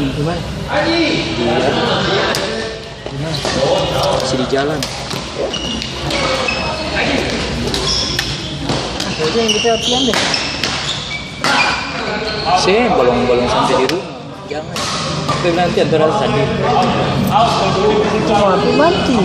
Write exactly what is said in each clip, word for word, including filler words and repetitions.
Di mana? Di, di mana? Masih di jalan. Itu yang kita latihan deh. Seng, balong, balong sampe di rumah. Jangan. Tapi nanti antara sandiri. Tapi mati.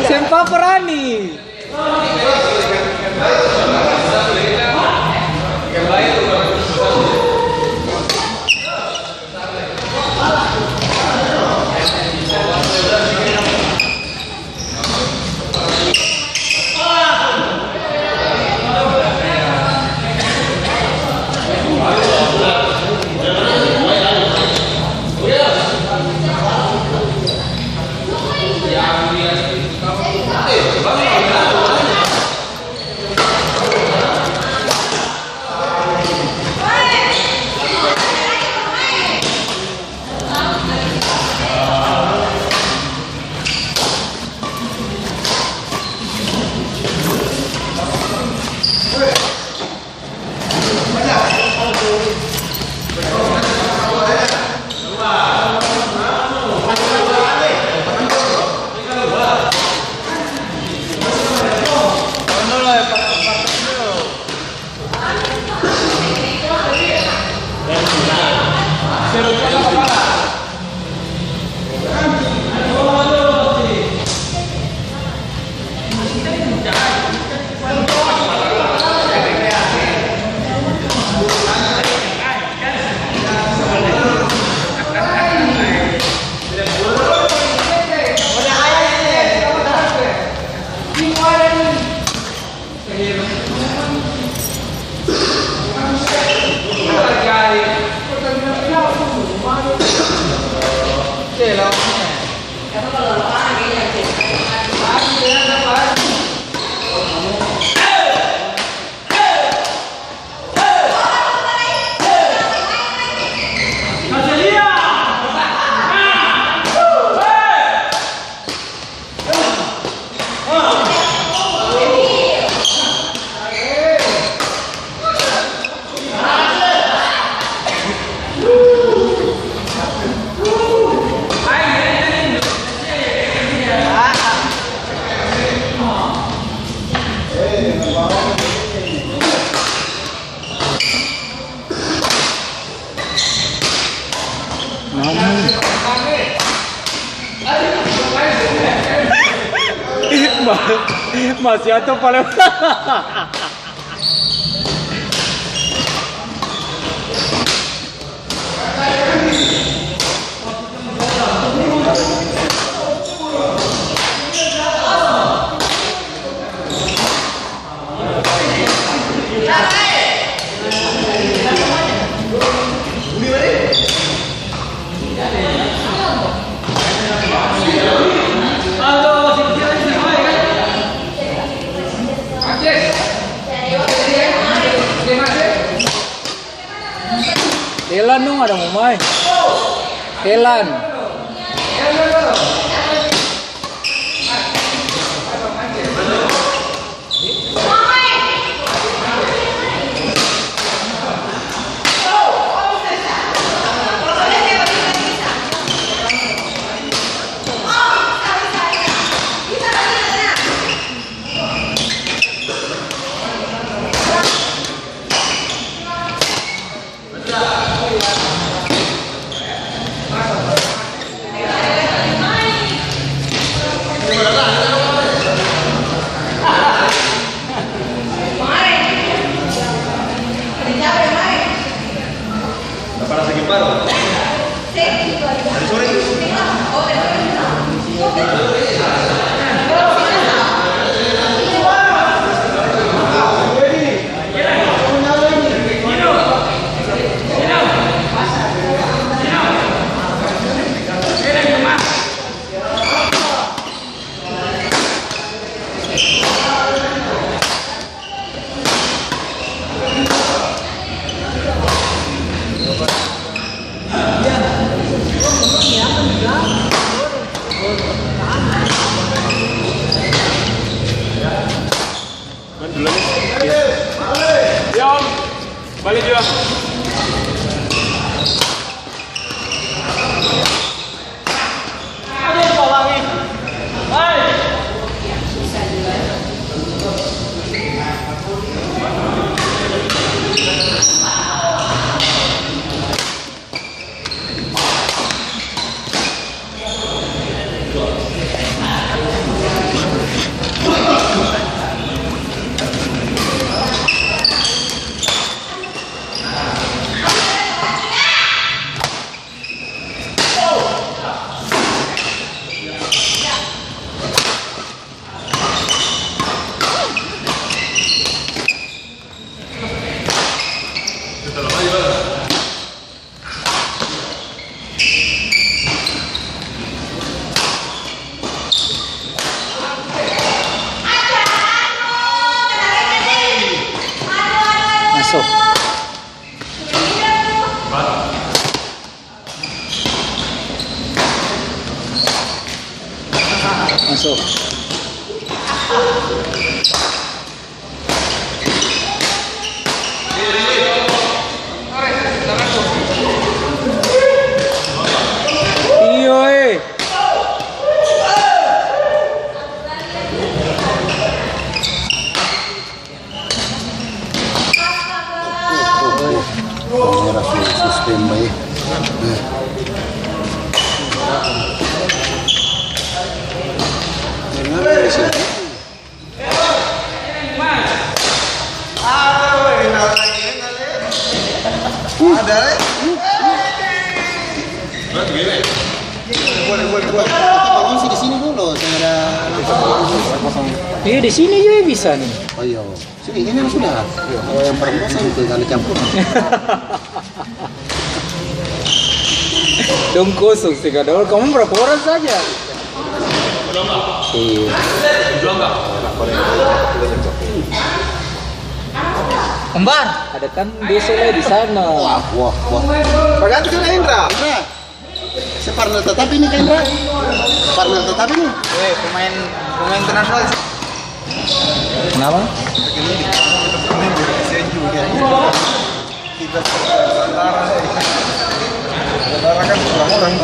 Sempa Perani. Mama. Ma-, masih ada paling. Elan dong ada mo maeng. Elan. Masuk. Masuk. Iyo, eh. Kamera su, su standby. Ada, eh. Boleh, boleh, boleh. Kita bangun sih di sini dulu, saya ada. Iya, di sini juga bisa nih. Oh iya. Sini, ini yang sudah. Kalau yang perempuan saya itu jangan dicampur. Dong kosong sih, Kak Dol. Kamu berapa orang saja? Iya. Kembar, ada kan besok lagi di sana. Wah, wah, wah. Baganti sudah, Indra. Indra. Se Farnel Tatapi ni, Indra? Farnel Tatapi ni? Eh, pemain, pemain internasional. Kenapa? Kita saudara, saudara kan orang.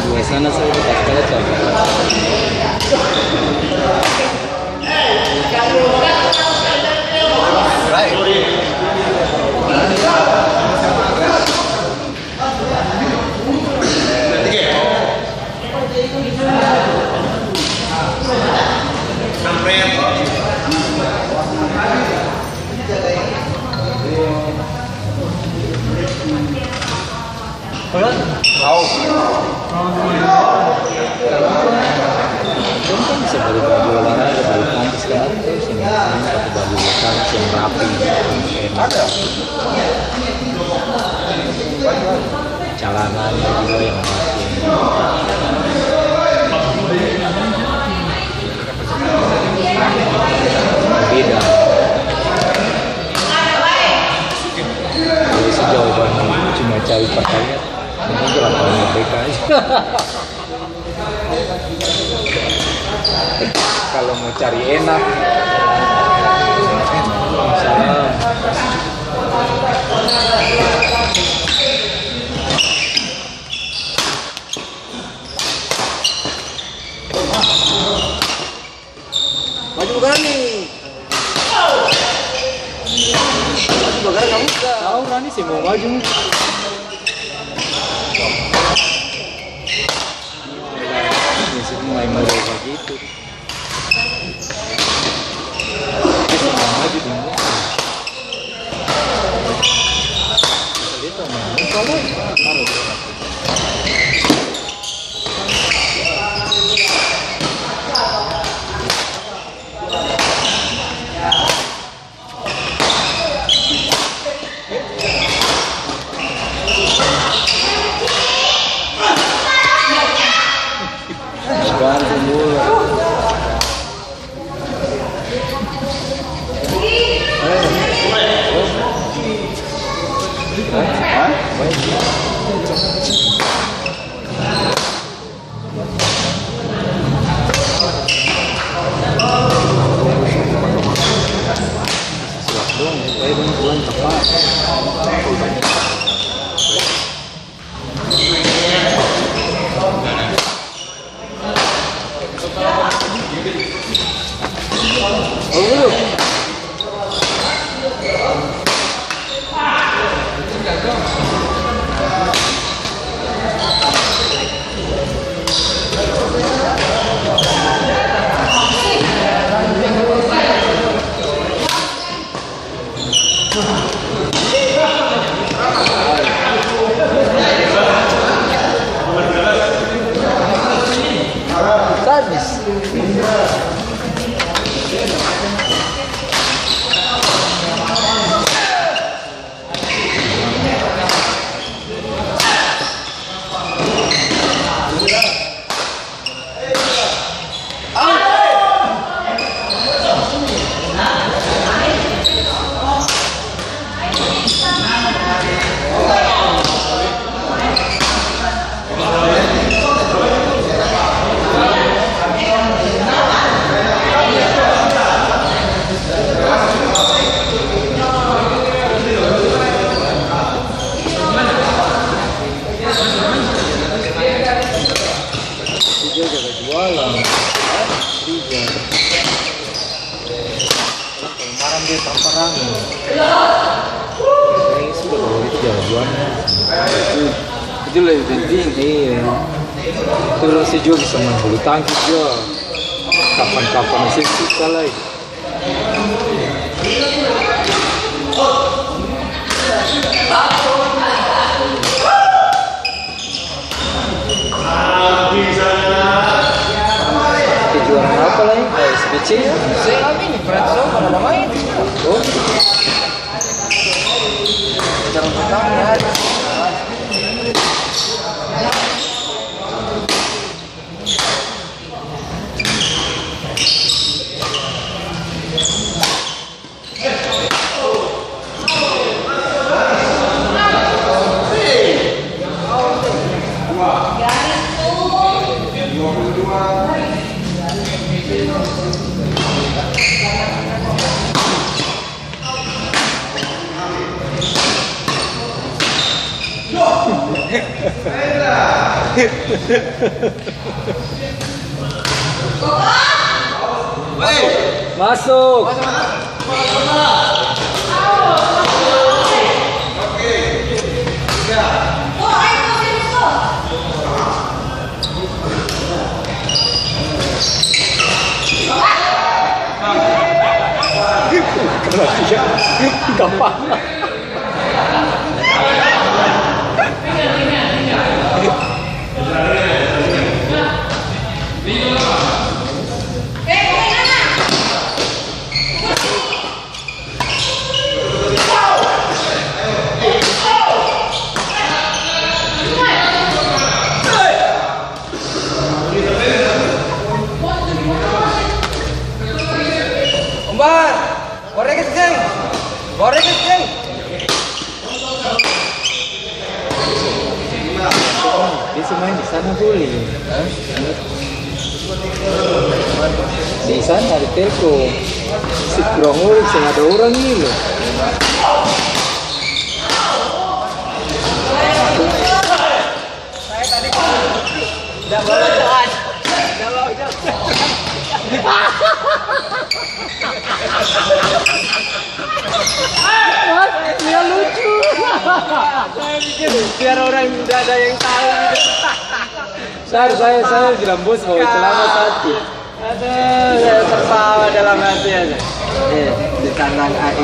Dua sana saya dekat sekali, Cak. Dong kan bisa bali baju olahraga, bulu tangkis, kenapa seng pake baju bulu tangkis yang rapi, yang enak? Calananya juga yang beda. Jadi, sejauh Bang cuma cari pakaian, ini berapa merdeka aja. Kalau mau cari enak, salam. Maju bagara ni. Maju bagara kamu ka? Tahu Rani sih mau maju. Mulai mulai begitu. Dia sih mau maju dulu. Dia tuh mau muka lo. Taruh. Dia jaga jualan. Dia jaga. Kalo malam dia tampa rame. Ini sudah, kalo itu jaga jualan. Itu lebih penting. Iya. Itu orang sih juga bisa main bulu tangkis juga. Kapan-kapan sih suka lagi. Kejuaraan apa lai? Eh, S B C? Seng, ini, Franz Zomba ada main. Oh. Putaran pertama, ya. Masuk. Gampang. Ombar, goreng, Ceng. Goreng, Ceng. Biasa main di sana boleh. Hah? Di sana ada Telkom. Si kurang orang, seng ada orang ini loh. Saya tadi nggak bawa jalan. Nggak bawa jalan. Dia lucu. Saya pikir biar orang tidak ada yang tahu gitu. Sar, saya, saya bilang, "Bos, bawa celana satu." Aduh, saya tertawa dalam hati aja. Eh, ditantang ai,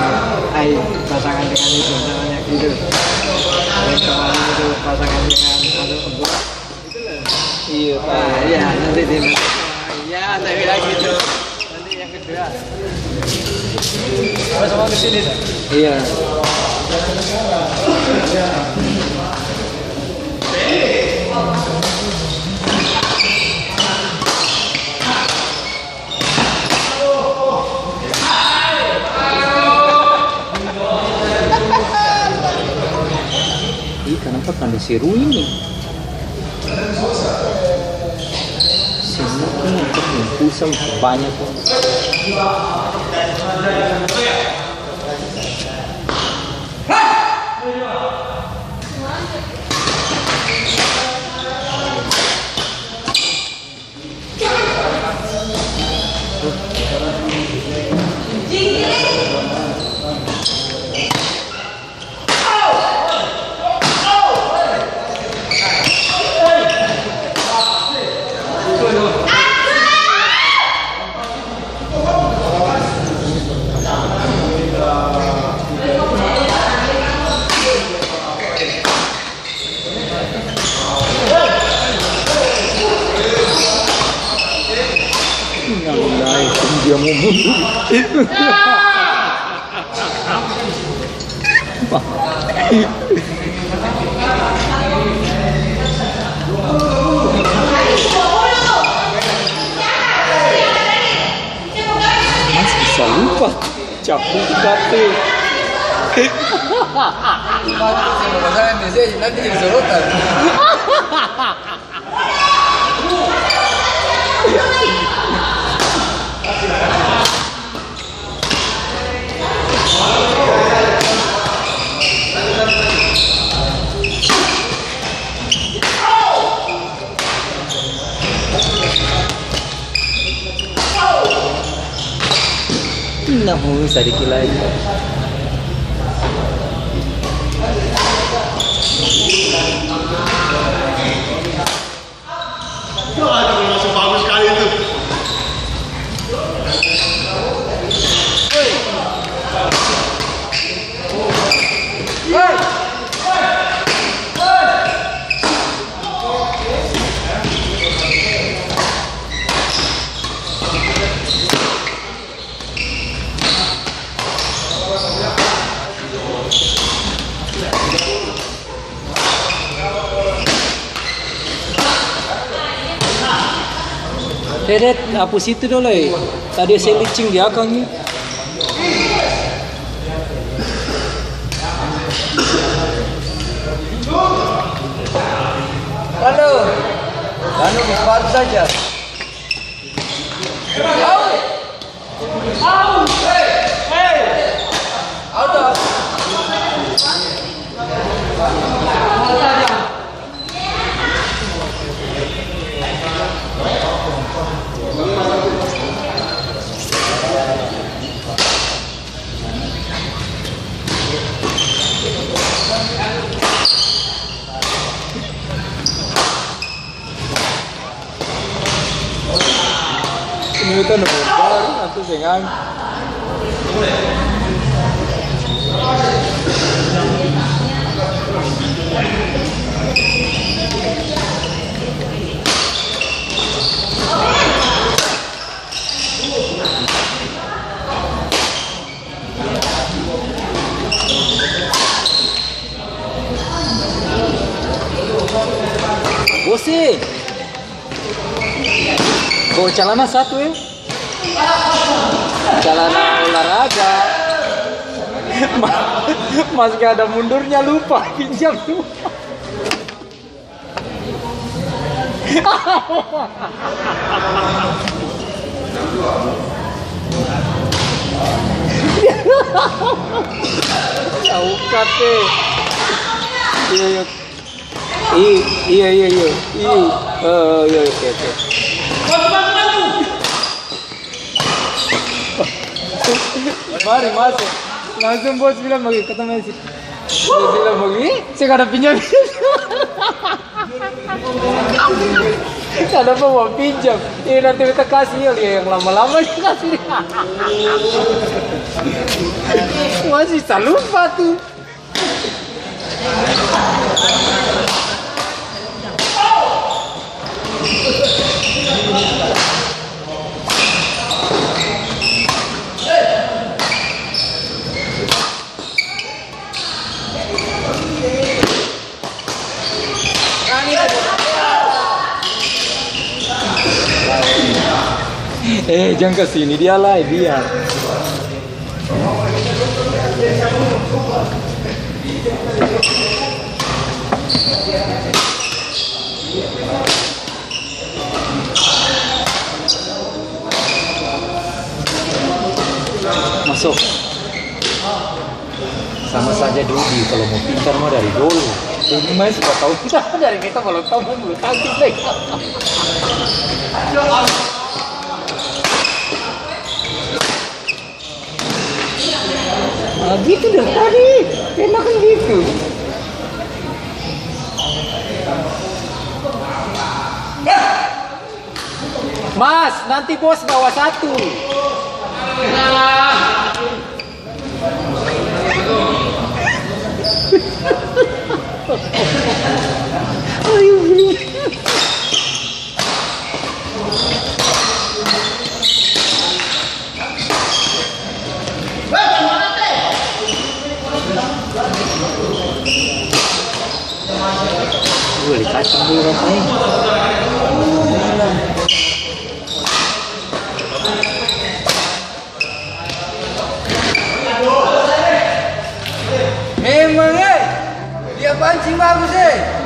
ai pasangan dengan itu, namanya itu. Ai kemarin itu pasangan dengan, anu, gua. Iya, Pak. Ah, iya, nanti di, iya, saya bilang gitu. Nanti yang kedua. Mas, mau ke sini, Pak? Iya. Ih, kanapa kanda seru ini? Semua kan macam yang pusing banyak. Innalillahi, dia mau mundur. Mas bisa lupa. Cakup kate. Nanti jadi sorotan. Nah, sadiki lai. Wah, itu masuk bagus sekali itu. Dedet, hapus itu dolo, e. Tadi se licing di akang ni. Halo. Anu, di sepatu saja. Ini beta nomor baru, antu seng anu. Bosi. Bawa calana satu, e. Calana olahraga. Ma-, masih ada mundurnya, lupa, pinjam lupa. Tau kate. Iya, iya. I-, iya, iya, iya. I-, eh, iya, oke, oke. Mari masuk. Langsung bos bilang bagi, kata Messi. Bos bilang bagi, "Saya kada pinjam." Kada mau pinjam. Eh, nanti beta kasih, ya, yang lama-lama dia kasih. Masih salupa tuh. Eh, jang ka sini, dia lai, dia. Masuk. Sama saja Dudi, kalau mau pintar mah dari dulu. Dudi mah sudah tahu, dari kita belum tahu main bulu tangkis lagi. Nah, gitu dari tadi. Enak kan gitu. Mas, nanti bos bawa satu. Ayo, beli. Memang, eh, dia pancing bagus, eh.